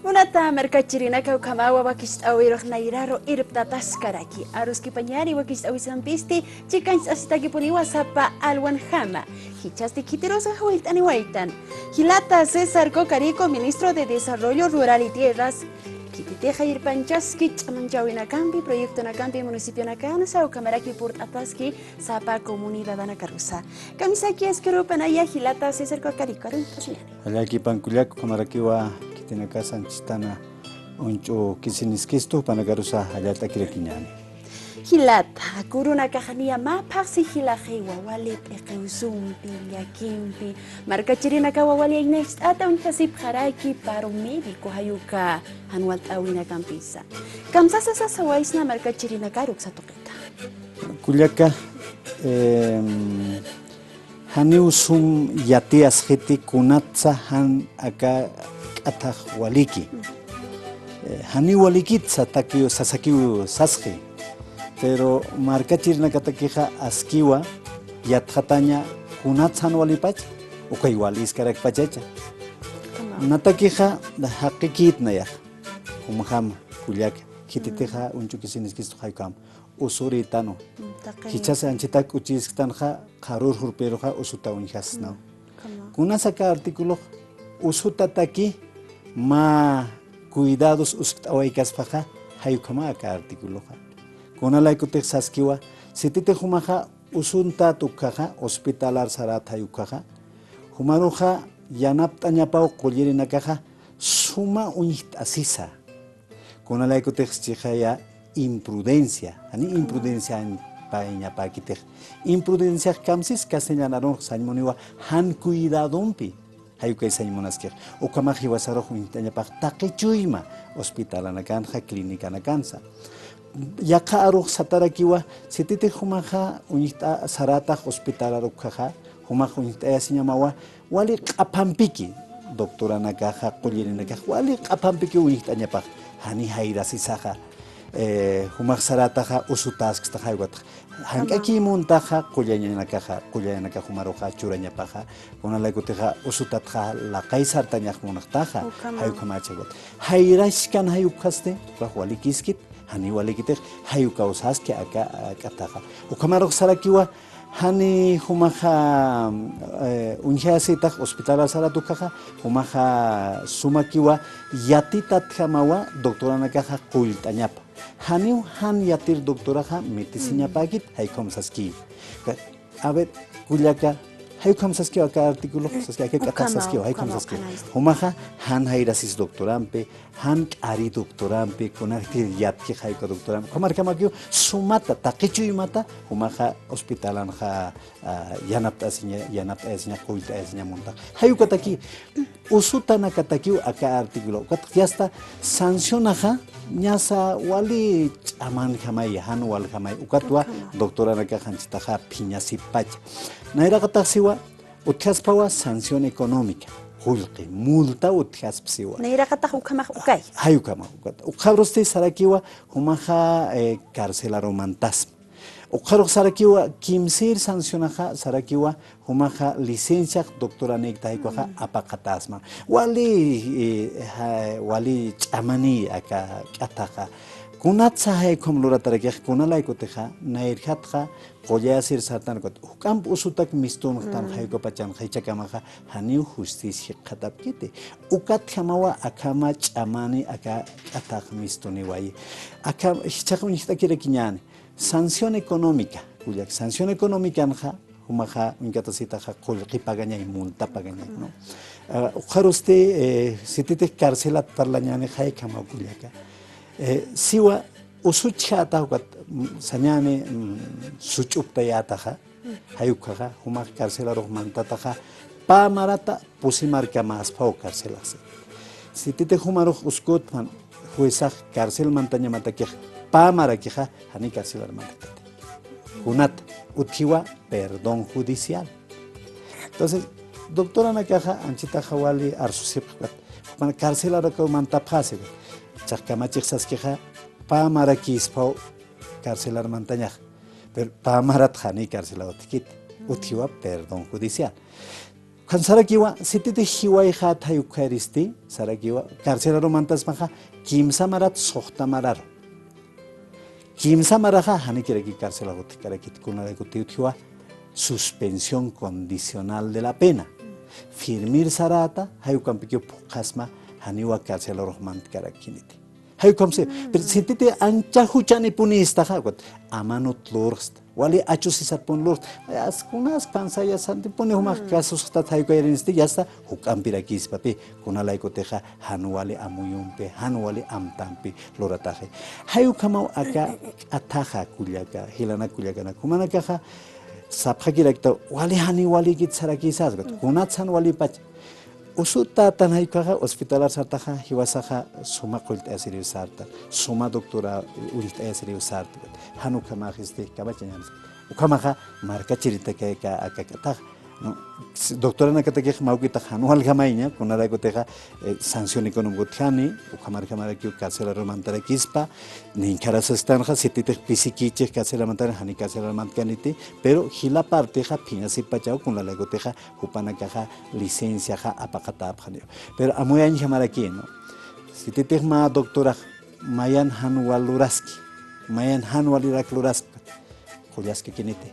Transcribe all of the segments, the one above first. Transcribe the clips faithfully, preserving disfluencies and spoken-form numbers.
Munata markachirinaka, ukhamawa wakicht'äwirux nayraru irptataskaraki. Aruskipañäni wakicht'äwisampisti, chikanchastakipuniwa sapa alwanjama. Jichhasti khitirusa jawillt'aniwaytan. Jilata César Cocarico, ministro de Desarrollo Rural y Tierras, khititixa irpanchaski ch'amanchäwinakampi, proyectonakampi, municipionakansa, ukhamaraki purt'ataski sapa comunidadanakarusa. Kamisaki askirupana ya jilata César Cocarico, aruntasiñäni. Jallakipan kullaka, ukhamarakiwa khitinakasa anchhitana uñch'ukisiniskistu, jupanakarusa jallat'akirakiñäni. Jilata, kurunakaxa niya mä phaxsi jilaxiwa, wali p'iqiw sumpi, llakimpi, markachirinakawa wali aynacht'ata uñjasipxaraki paro médico, jay uka jan walt'äwinakampisa. Kamsasa sasawaysna markachirinakar uksa tuqita. Kullaka, em, janiw sum yati asxiti kunatsa jan aka k'athax waliki. Eh, janiw walikitsa takiw sasakiw sasxi. Pero markachirinakatakixa askiwa yatxataña kunatsa jan walipach, ukay waliskarakpachacha. Natakixa jaqikït nayaxa. Jumjama, kullaka, khititixa uñch'ukisiniskistu jay ukham. Usurïtanwa. Jichhasa anchhitak k'uchisktanxa, qharür jurpiruxa usuta uñjasnaw. Kunasa aka articulox usutataki mä cuidados uskt'awaykaspaxa, jay ukhama aka articuloxa. Kunalaykutix saskiwa, sititix jumaxa usuntät ukhaxa, hospitalar sarät jay ukhaxa, jumaruxa yanapt'añapaw qullirinakaxa suma uñjt'asisa. Kunalaykutix chixaya imprudencia, jani imprudenciañapäkitix. Imprudenciax kamsis castellan arunx sañ muniwa jan cuidadompi. Jay ukay sañ munaskix. Ukhamax jiwasarux uñjt'añapax taqi chuyma hospitalanakanxa, clinicanakansa. Yaqha arux satarakiwa, sititix jumaxa uñjt'a sarätax hospitalar ukhaxa, jumax uñjt'ayasiñamawa, wali q'aphampiki, doctoranakaxa, qullirinakax, wali q'aphampiki uñjt'añapax, jani jayrasisaxa, eh, jumax sarätaxa usutäskstaxa jay ukatxa. Jank'akiy muntaxa, qullañanakaxa, qullañanakax jumaruxa churañapaxa, kunalaykutixa usutatxa laqay sartañax munxtaxa, jay ukhamachawat. Jayraskan jay ukhasti, ukax walikiskit, jani walikitix, jay ukaw saski aka, aka k'athaxa. Ukhamarux sarakiwa, jani jumaxa, eh, uñjasitax hospitalar sarat ukhaxa, jumaxa sumakiwa yatitatjamawa doctoranakaxa qullt'añapa. Janiw jan yatir doctoraxa mitisiñapäkit, jay ukham saski. A ver, kullaka, jay ukham saskiw aka artículo, saski, aka k'athax saskiw, jay ukham saskiw. Jumaxa, jan jayrasis doctorampi, jan k'ari doctorampi, kunaktir yatki jay uka doctorampi. Ukhamarkamakiw, sumata, taqi chuymata, jumaxa hospitalanxa, ah, yanapt'asiña, yanapt'ayasiña, qullt'ayasiña munta. Jay ukataki, usutanakatakiw aka artículo. Ukat yasta sancionaxa, ñasa wali ch'amanjamay, jan waljamay. Ukatwa, doctoranakax anchhitaxa phiñasippacha. Nayraqatax siwa, utjaspawa sanción económica, qullqi, multa utjaspsiwa. Nayraqatax ukhamax ukay. Jay ukhamax, ukat. Ukxarusti sarakiwa, jumaxa, eh, carcelaru mantasma. Ukxarux sarakiwa, kimsir sancionaxa, sarakiwa, jumaxa licenciax doctoranïkta jay ukhaxa apaqatasma. Wali, eh, ja, wali ch'amani aka k'athaxa. Kunatsa jay ukham luratarakix, kunalaykutixa, nayrjatxa, qullasir sartan ukat, juk'amp usutak mistunxtan jay ukapachanxa, jichhakamaxa, janiw justicia jikxatapkiti. Ukatjamawa akhama ch'amani aka k'athax mistuniwayi. Akham, jichhax uñjt'akirakiñäni. Sanción económica, kullak, sanción económicanxa, jumaxa, uñkatasitaxa, qullqi pagañay, multa pagañay, ¿no? Ah, ukxarusti, eh, sititix carcelat parlañäni, jay ukhamaw kullaka. Eh, siwa, usuchjäta ukat, mm, sañäni, mm, such'uptayätaxa, jay ukhaxa, jumax carcelarux mantataxa, pä marata pusi markamäspaw carcelaxsi. Sititix jumarux uskütpan, juezax carcel mantañamatakix, pä marakixa, jani carcelar mantakiti. Kunat, utjiwa perdón judicial. Entonces, doctoranakaxa, anchhitaxa wali arsusipxpat, jupan carcelarux mantapxasi, jichhax kamachix saskixa, pä marakïspaw carcelar mantañax. Pero pä marat jani carcela utjkiti, utjiwa perdón judicial. Ukhan sarakiwa, sititix jiwayxät jay ukkhäristi, sarakiwa, carcelaru mantasmaxa, kimsa marat suxta mararu. Kimsa maraxa, janikiraki carcelax utjkarakiti, kunalaykutï utjiwa, suspensión condicional de la pena. Firmir saräta, jay ukampikiw phuqhasma, janiwa carcelarux mantkarakïniti. Jay ukham si, pero sititi ancha juchanipunistaxa, ukat, amanut lurxsta. Wali achusisarpun lurxta. As kunas pansaya santipuni jumax casosaxtat jay ukayarinisti, yasta juk'ampirakispapi, kunalaykutixa jan wali amuyumpi, jan wali amtampi lurataxi. Jay ukhamaw aka k'athaxa kullaka, jilanak kullakanak. Jumanakaxa sapxakirakta, wali jani walikit sarakisas, kunats jan walipacha. Usutätan jay ukhaxa, hospitalar sartaxa, jiwasaxa suma qullt'ayasiriw sarta, suma doctora uñjt'ayasiriw sarta, jan ukhamaxisti kamachañänis. Ukhamaxa, markachiritakayka aka k'athaxa, ¿no? Si doctoranakatakix mä juk'itax jan waljamayña, kunalaykutixa, eh, sanción económica utjani, ukhamarjamarakiw carcelaru mantarakispa, ninkharasasktänxa, sititix pisikichix carcelaru mantaran, jani carcelaru mantkaniti, pero jila partixa phiñasippachaw, kunalaykutixa, jupanakaxa licenciaxa apaqatäpxaniwa. Pero amuyañjamarakï, ¿no? Sititix mä doctorax mayan jan wal luraski, mayan jan walirak luraski, qullaskakïniti,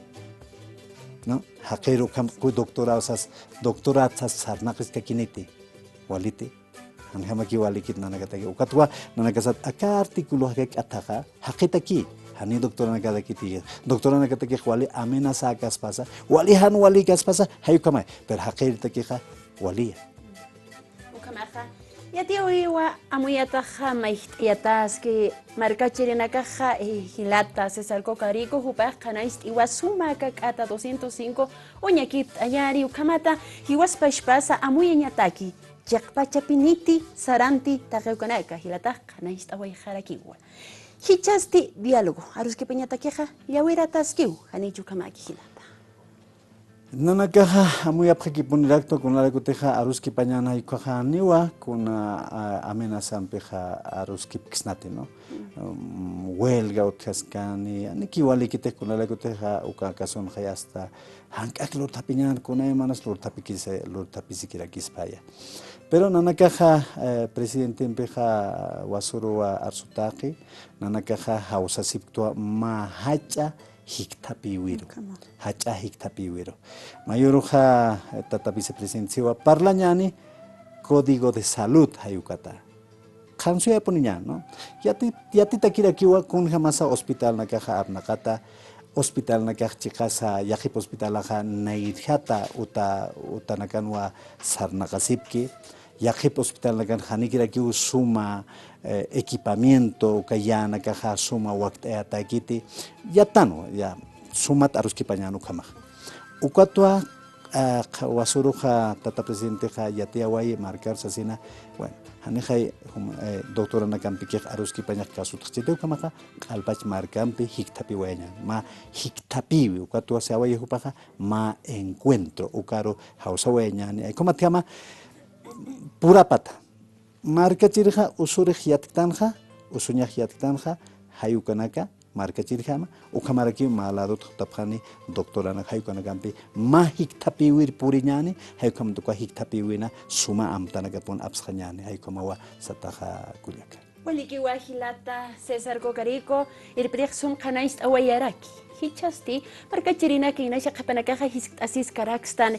¿no? Jaqïr ukham ku doctorasas, doctoratsas sarnaqiskakïniti, waliti. Janjamakiw walikit nanakataki. Ukatwa nanakasat aka artículo aka k'athaxa, jaqitaki, jani doctoranakatakiti. Doctoranakatakix wali amenazakäspasa, wali jan walikäspasa, jay ukhamay. Pero jaqiritakixa, waliya. Ukhamaxa, yatiyawiwa amuyataxa mayjt'ayataski, markachirinakaxa, eh, jilata César Cocarico, jupax qhanañcht'iwa suma aka k'ata doscientos cinco uñakipt'añäni, ukhamata, jiwaspachpasa amuyañataki. Chiqpachapiniti saranti taqi ukanaka, jilatax qhanañcht'awayxarakiwa. Jichhasti diálogo aruskipañatakixa, llawirataskiw, janicha ukhamaki jilata. Nanakaxa amuyapxakipunirakta, kunalaykutixa aruskipañäni jay ukhaxa janiwa, kuna, a, amenazampixa aruskipksnati, ¿no? Mm, huelga utjaskani, aniki walikitix kunalaykutixa uka casonaxa yasta, jank'ak lurthapiñän, kunaymanas lurthapikisa, lurthapisikirakispäya. Pero nanakaxa, eh, presidentempixa wasuruwa arsutäqi, nanakaxa jawsasipktwa mä jach'a jikthapïwiru. Jach'a jikthapïwiru. Mayuruxa, eh, tata vicepresidente siwa parlañäni Código de Salud jay ukata. Qhansuyapuniña, ¿no? Yati-, yatitakirakiwa kunjamasa hospitalnakaxa arnaqata, hospitalnakax chiqasa, yaqhip hospitalaxa nayrjata uta, utanakanwa sarnaqasipki, yaqhip hospitalnakan janikirakiw suma, eh, equipamiento, uka yänakaxa suma wakt'ayatäkiti, yatanwa, ya, sumat aruskipañän ukhamaxa. Ukatwa, ah, qha-, wasuruxa tata presidentexa yatiyawayi markar sasina, bueno, janixay jum-, eh, doctoranakampikix aruskipañax kasutxchiti ukhamaxa, q'alpach markampi jikthapïwayañäni, mä jikthapïwi, ukatwa sawayi jupaxa, mä encuentro, ukaru jawsawayañäni, ay, ukhamatjama, purapata. Markachirixa usurix yatktanxa, usuñax yatktanxa, jay ukanaka, markachirjama, ukhamarakiw mä ladot jutapxani doctoranak jay ukanakampi mä jikthapïwir puriñäni, jay ukhamat uka jikthapïwina suma amtanakapun apsxañäni, jay ukhamawa sataxa kullaka. Walikiwa jilata César Cocarico, irpirix sum qhanañcht'awayaraki. Jichhasti, markachirinaka inasa qhipanakaxa jiskt'asiskarakstan,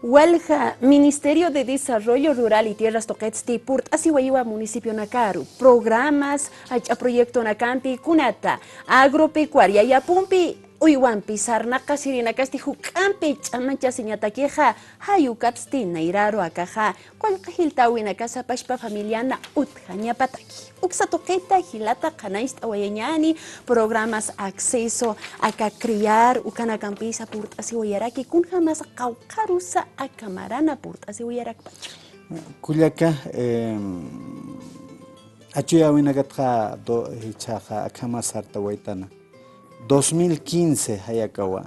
walja Ministerio de Desarrollo Rural y Tierras tuqitsti purt'asiwayiwa municipionakaru, programas, jach'a proyectonakampi kunata, agropecuaria yapumpi, uywampi, sarnaqasirinakasti juk'ampi ch'amachasiñatakixa, jay ukatsti nayraru akaxa, qullqi jiltäwinakasa pachpa familiana utjañapataki. Uksa tuqita jilata qhanañcht'awayañäni, programas acceso aka criar, ukanakampisa purt'asiwayaraki, kunjamas qawqharusa aka marana purt'asiwayarakpacha. Kullaka, em, achuyäwinakatxa do-, jichhaxa akhama sartawaytana. Dos mil quince jayakawa.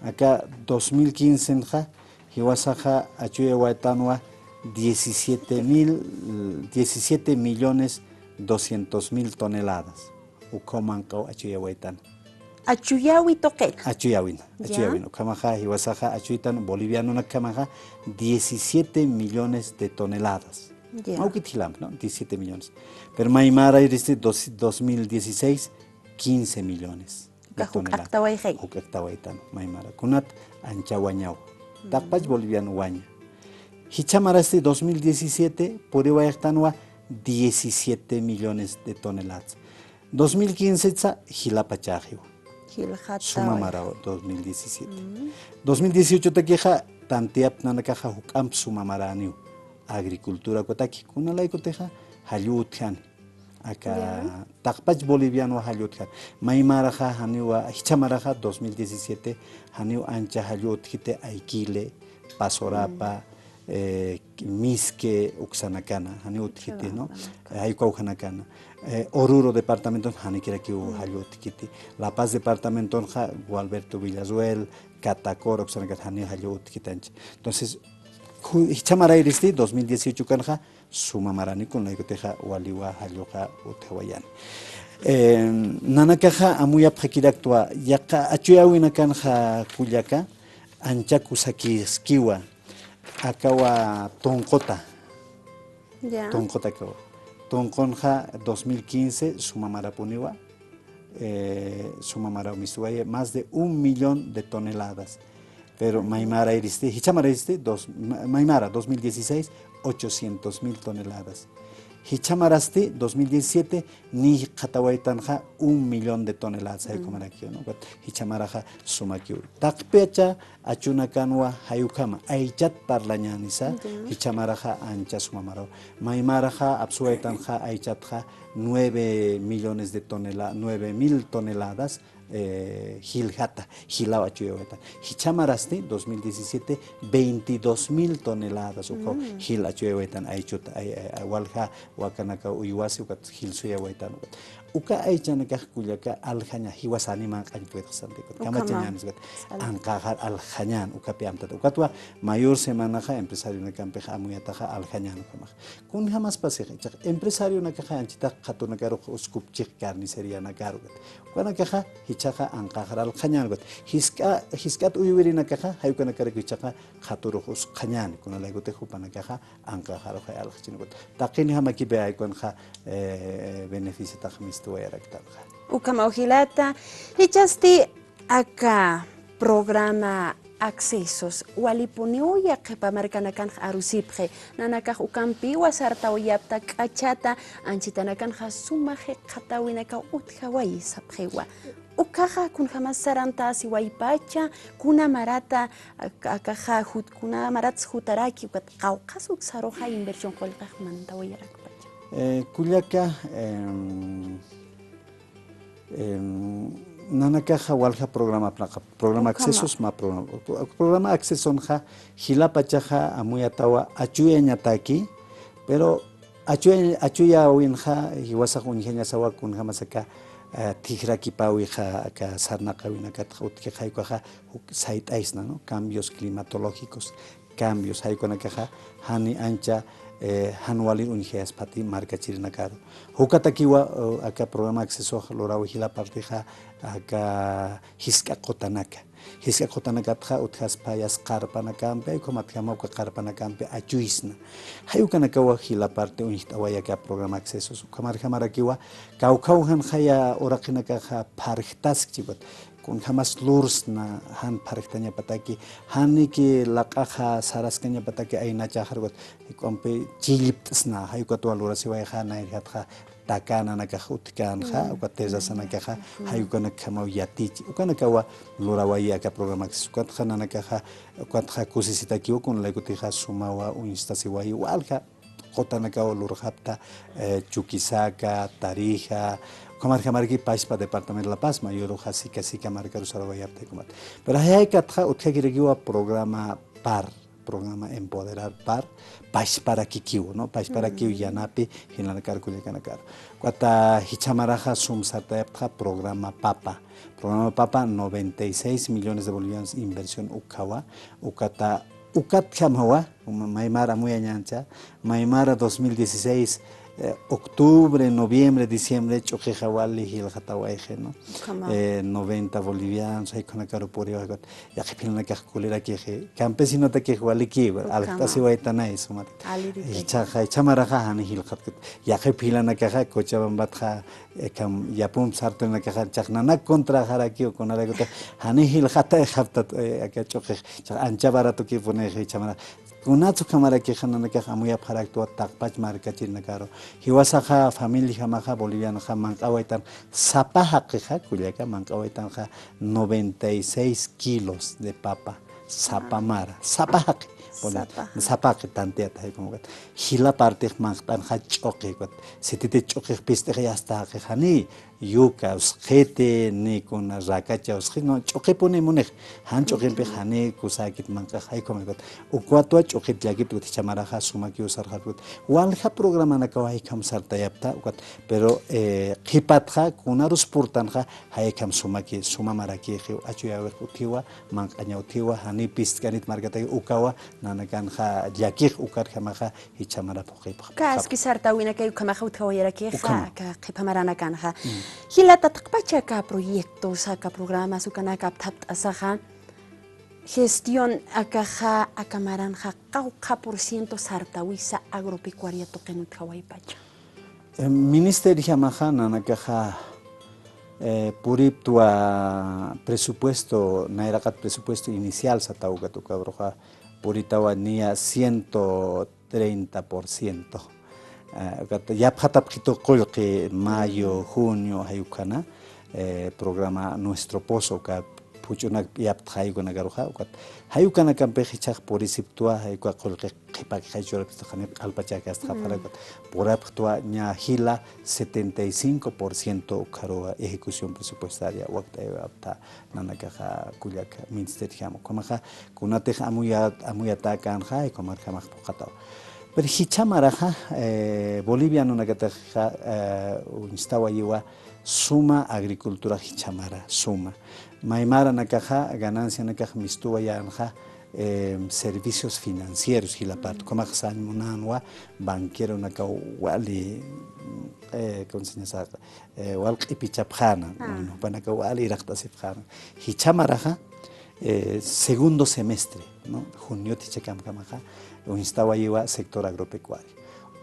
Aka dos mil quincenxa, jiwasaxa achuyawaytanwa diecisiete mil, diecisiete millones doscientos mil toneladas. Ukhamaw manq'aw achuyawaytan. Achuyäwi tuqina. Achuyäwin, ya, achuyäwin. Ukhamaxa jiwasaxa achuytan bolivianonakjamaxa diecisiete millones de toneladas. Ya. Mä juk'it jilamp, ¿no? Diecisiete millones. Pero maymarayristi dos, dos mil dieciséis, quince millones de toneladas. Uka juk'aktawayxay. Juk'aktawaytan, maymara. Kunat ancha wañaw. Taqpach boliviano waña. Jichhamarasti dos mil diecisiete, puriwayxtanwa diecisiete millones de toneladas. Dos mil quince sa jilapachaxiwa. Jiljatawa. Suma maraw dos mil diecisiete. Dos mil dieciocho takixa tantiyap nanakaxa juk'amp suma maraniw. Agricultura kutaki, kunalaykutixa jallu utjani. Aka taqpach boliviano jallu utjani. Maymaraxa janiwa, jichhamaraxa dos mil diecisiete, janiw ancha jallu utjiti Aiquile, Pasorapa, eh, Misque uksanakana, janiw utjiti, ¿no? Jay ukawjanakana. Eh, Oruro departamento janikirakiw jallu utjiti. La Paz departamentonxa Gualberto Villarroel, Catacora uksanakana janiw jallu utjiti ancha. Entonces, jichhamarayristi dos mil dieciocho kanxa, suma marani kunalaykutixa waliwa jalluxa utjawayani. Eh, nanakaxa amuyapxakiraktwa, yaqha achuyäwinakanxa kullaka, ancha kusakiskiwa, akawa tunquta. Ya. Tunquta akawa. Tunqunxa dos mil quince suma marapuniwa, eh, suma maraw mistuwaya, más de un millón de toneladas. Pero maymara iristi, jichhamara iristi, dos, ma-, maymara, dos mil dieciséis, ochocientos mil toneladas. Jichhamarasti, dos mil diecisiete, niy jikxatawaytanxa un millón de toneladas, jay ukamarakiw, ¿no? Jichhamaraxa sumakiw. Taqpacha achunakanwa jay ukhama, aychat parlañänisa, jichhamaraxa ancha suma maraw. Maymaraxa apsuwaytanxa aychatxa nueve millones de tonela-, nueve mil toneladas, eh, jiljata, jilaw achuyawaytan. Jichhamarasti, dos mil diecisiete, veintidós mil toneladas, ukaw jil achuyawaytan aychuta, ay, ay, ay, walja wakanaka uywasi, ukat jilsuyawaytan, ukat. Uka aychanakax kullaka aljaña, jiwasani manq'añ puedxsanti, ukat. Kamachañänis, ukat. Anqaxar aljañän, ukapi amtata. Ukatwa mayor semanaxa empresarionakampixa amuyataxa aljañän ukhamax. Kunjamas pasix, ichax empresarionakaxa anchitax qhatunakaru uskupchix carnicerianakaru, ukat. Ukanakaxa, jichhaxa anqaxar aljañän, ukat. Jisk'a, jisk'at uywirinakaxa, jay ukanakarakiw jichhaxa qhaturux uskxañäni, kunalaykutix jupanakaxa anqaxaruxay alxchini, ukat. Taqinjamakipi jay ukanxa, eh, beneficiotax mistuwayaraktanxa. Ukhamaw jilata, jichhasti aka programa Accesos, walipuniw yaqhipa markanakanx arusipxi, nanakax ukampiwa sartawayapta k'achata, anchitanakanxa suma jikxatäwinakaw utjawayi sapxiwa. Ukkhaxa kunjamas sarantasiwaypacha, kuna marata, ak-, akaxa jut-, kuna marats jutaraki, ukat qawqhas uksaruxa inversión qullqix mantawayarakpacha. Eh, kullaka, em, Em, nanakaxa walja programa apnaqa, programa Accesos mä programa. Programa Accesonxa jilapachaxa amuyatawa achuyañataki, pero achuya-, achuyäwinxa jiwasax uñjañasawa kunjamasaka, eh, tijrakipäwixa aka sarnaqäwinakatxa utjki jay ukaxa juk sayt'aysna, ¿no? Cambios climatológicos. Cambios, jay ukanakaxa, jani ancha, eh, jan walir uñjayaspati markachirinakaru. Jukatakiwa, eh, aka programa Accesox lurawi jila partixa, aka jisk'a qutanaka. Jisk'a qutanakatxa utjaspayas qarpanakampi, jay ukhamatjama uka qarpanakampi achuysna. Jay ukanakawa jila parti uñjt'away aka programa Accesos. Ukhamarjamarakiwa, kawkhaw janxaya uraqinakaxa pharjtaskchi, ukat. Kunjamas lursna, jan pharjtañapataki, janiki laq'axa saraskañapataki aynachaxar, ukat, jay ukhampi chillpt'sna, jay ukatwa lurasiwayxa, nayrjatxa takä nanakax utjkänxa, ukat terrazanakaxa, jay ukanakjamaw yatichi, ukanakawa lurawayi aka programa Accesos, ukatxa nanakaxa, ukatxa kusisitakiwa, kunalaykutixa sumawa uñstasiwayi, walja qutanakaw lurxapta, eh, Chuquisaca, Tarija, ukhamarjamaraki pachpa departamento La Paz, mayuruxa Sica Sica markaru sarawayapta, ukhama. Pero jay ukatxa utjakirakiwa programa PAR, programa Empoderar PAR, pachparakikiw, ¿no? Pachparakiw yanapi, jinanakar kullakanakar. Ukata jichhamaraxa sum sartayaptxa programa PAPA. Programa PAPA, noventa y seis millones de bolivianos inversión ukkhawa, ukata, ukatjamawa, maymar amuyañäncha, Maymara dos mil dieciséis, eh, octubre, noviembre, diciembre, ch'uqixa wali jilxatawayxi, ¿no? Ukhama. Eh, noventa bolivianos, jay kunakaru puriwa, yaqhip jilanakax kulirakixi, campesinotakix waliki, ukhama, aljt'asiwaytanay sumat. Aliriki. Jichhaxa, jichha maraxa jani jilxatkit. Yaqhip jilanakaxa, Cochabambatxa, eh, kam-, yapump sartunakaxa, jichhax nanak contraxarakiw, kunaraykutix, jani jilxatay japtat, eh, aka ch'uqix, jichhax ancha baratukipunix, jichha maraxa. Kunats ukhamarakixa nanakax amuyapxaraktwa taqpach markachirinakaru. Jiwasaxa familiajamaxa bolivianoxa manq'awaytan sapa jaqixa, kullaka, manq'awaytanxa noventa y seis kilos de papa, sapa mara, sapa jaqi. Sapa jaqi. Sapa jaqi tanteata jaykumakat. Jila partix manq'tanxa ch'uqi, ukat. Sititi ch'uqix pist'ixi asta jaqi jani. Yuka usqhiti, ni kuna rakacha usqhiti, no, ch'uqipuni munix. Jan ch'uqimpi jani kusäkit manq'ax jaykumakat. Ukwatwa ch'uqit llakipt'kut jichha maraxa sumaki usarxatkut. Walja programanakaw jaykham sartayapta, ukat. Pero, eh, qhipatxa, kunarus purtanxa, jaykham sumaki, suma marakixiw, achuyäwix utjiwa, manq'aña utjiwa, jani pist'kanit markataki ukawa, nanakanxa llakix ukarjamaxa, jichha mara phuqhipxapxi. Kaski sartawinakay ukhamaxa utjawayarakixa, ukhama, aka qhipa maranakanxa. Mm. Jilata, taqpacha aka proyectos, aka programas, ukanaka apthapt'asaxa, gestión akaxa, aka maranxa, qawqha por ciento sartawisa agropecuaria tuqin utjawaypacha. Eh, ministeriojamaxa, nanakaxa, eh, puriptwa presupuesto, nayraqat presupuesto inicial sataw ukat, ukaruxa, puritawa niya ciento treinta por ciento. Eh, ukat yapxatapxitu qullqi mayo, junio, jay ukhana, eh, programa Nuestro Pozo, uka phuch'unak yaptxa jay ukanakaruxa, ukat jay ukanakampix jichhax purisiptwa, jay uka qullqi qhipak jay churapxta qhanip q'alpachakastxa, ukat purapxtwa ña jila setenta y cinco por ciento ukharuwa ejecución presupuestaria wakt'ayapta nanakaxa kullaka ministeriojama. Ukhamaxa kunatix amuya-, amuyatäkänxa, jaykumarjamax phuqhataw. Pero jichha maraxa, eh, bolivianonakataxa, eh, uñstawayiwa suma agricultura jichha mara, suma. May maranakaxa ganancianakax mistuwayänxa, eh, servicios financieros jila part. Ukhamax sañ munänwa banqueronakaw wali, eh, ¿cómo se llama? Eh, wal q'ipichapxäna, jupanakaw wal iraqt'asipxäna. Jichha maraxa, eh, segundo semestre, ¿no? Juniot jichhakamkamaxa, uñstawayiwa sector agropecuario.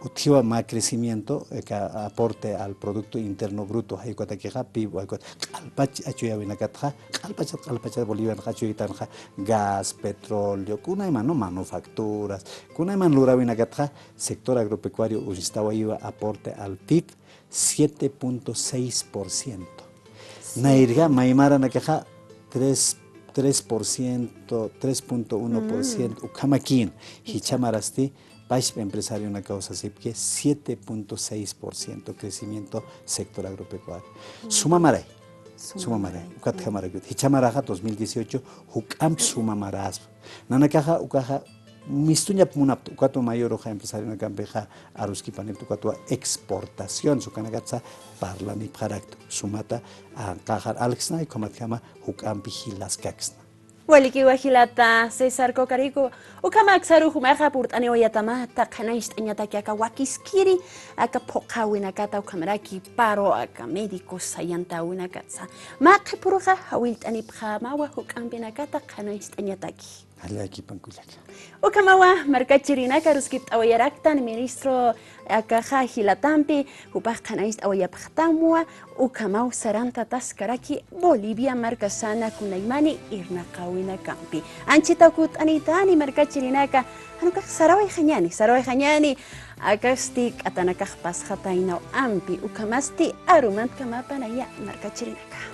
Utjiwa mä crecimiento, eh, aka aporte al Producto Interno Bruto, jay ukatakixa, pib, jay ukat, q'alpach achuyäwinakatxa, q'alpachat, q'alpachat Bolivianxa achuytanxa, gas, petróleo, kunayman, ¿no? Manufacturas, kunayman luräwinakatxa, sector agropecuario uñstawayiwa aporte al pib, siete punto seis por ciento. Nayrga, may maranakaxa tres, tres por ciento, tres punto uno por ciento, ukhamakïn, jichha marasti, pachpa empresarionakaw sasipki, siete punto seis por ciento crecimiento sector agropecuario. Suma maray. Suma maray. Ukat jamarakut. Jichha maraxa dos mil dieciocho, juk'amp suma maräspa. Nanakaxa, ukaxa, mistuñap munapta, ukatwa mayoruxa empresarionakampixa aruskipanipta, ukatwa exportación, ukanakatsa parlanipxarakta, sumata, anqaxar alksna, ukhamatjama juk'ampi jilaskaksna. Walikiwa jilata César Cocarico, ukhama aksaru jumaxa purt'aniwayatamata qhanañcht'añataki aka wakiskiri, aka phuqhäwinakata ukhamaraki paro, aka médicos sayantäwinakatsa. Mä qhipüruxa jawillt'anipxämawa juk'ampinakata qhanañcht'añataki. Jallakipan kullaka. Ukhamawa markachirinaka aruskipt'awayaraktan ministro akaxa jilatampi, jupax qhanañcht'awayapxtamwa, ukhamaw sarantataskaraki Bolivia markasana kunaymani irnaqäwinakampi. Anchhita ukt'anitani markachirinaka, jan ukax sarawayxañäni, sarawayxañäni, akasti k'atanakax pasxataynaw ampi, ukhamasti arumantkamapanaya markachirinaka.